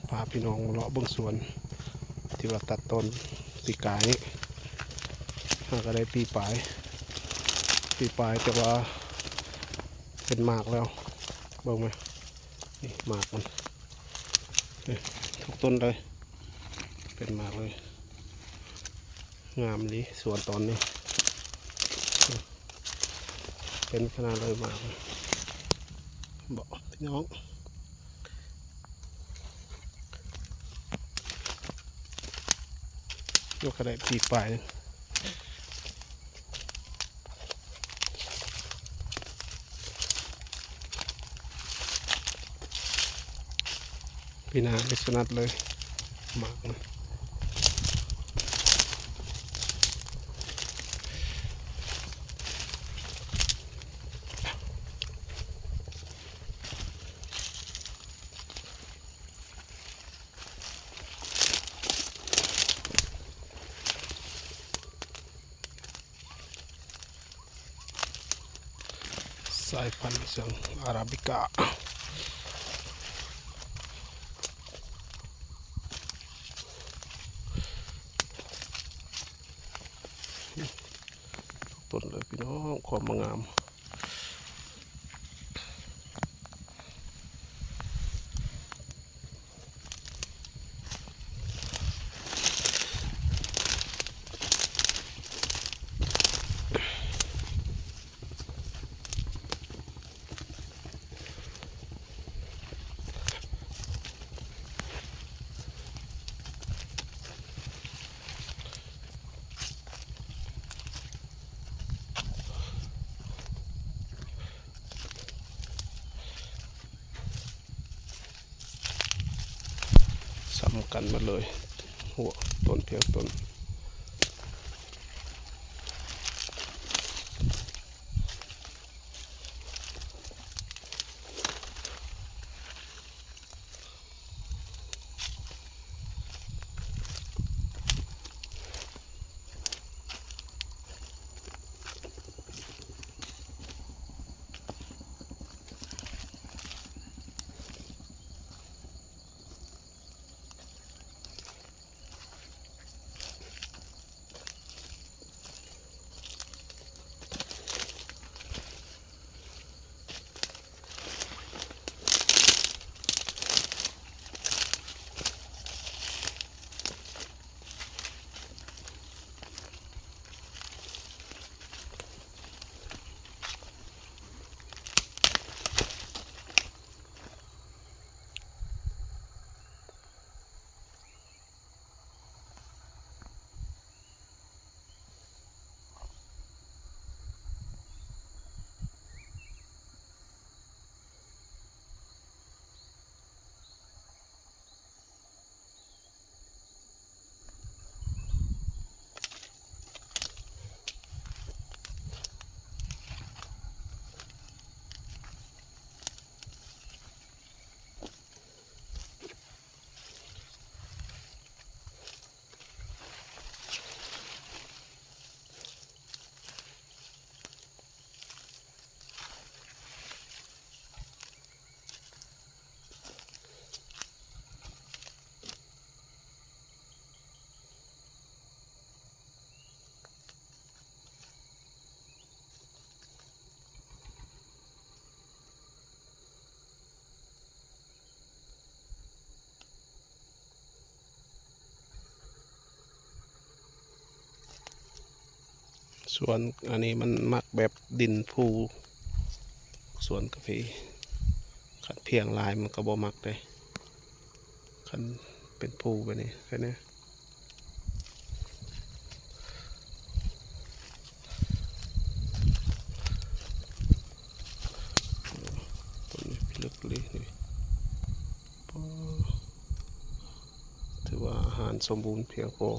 ພາພີ່ນ້ອງມາເລາະເບິ່ງສວນທີ່ວ່າຕັດຕອນປີກາຍນີ້ ຫາກະໄດ້ປີປາຍ ປີປາຍ ແຕ່ວ່າເປັນໝາກແລ້ວ ເບິ່ງມາ ນີ້ໝາກມັນ ນີ້ ທຸກຕົ້ນເລີຍ ເປັນໝາກເລີຍ. ງາມອີ່ຫຼີສວນຕອນນີ້ ເປັນຂະໜາດເລີຍໝາກ ເບາະພີ່ນ້ອງ ກະໄດ້ປີປາຍ ປີໜ້າມີສະນັດເລີຍ ໝາກນະ ສາຍພັນເຊື່ອງອາຣາບິກາ ຕົ້ນເລີຍພີ່ນ້ອງ ຄວາມງາມ. ສ່ຳກັນໝົດເລີຍ ຫົວຕົ້ນພຽງຕົ້ນ. ສວນອັນນີ້ມັນມັກແບບດິນພູ ສວນກາເຟ ຄັນພຽງຫຼາຍມັນກະບໍ່ມັກເດ້ ຄັນເປັນພູແບບນີ້ ແບບນີ້. ຕົ້ນນີ້ເລິກເລີຍນີ້ ໂອ້ ຖືວ່າອາຫານສົມບູນພຽງພໍ.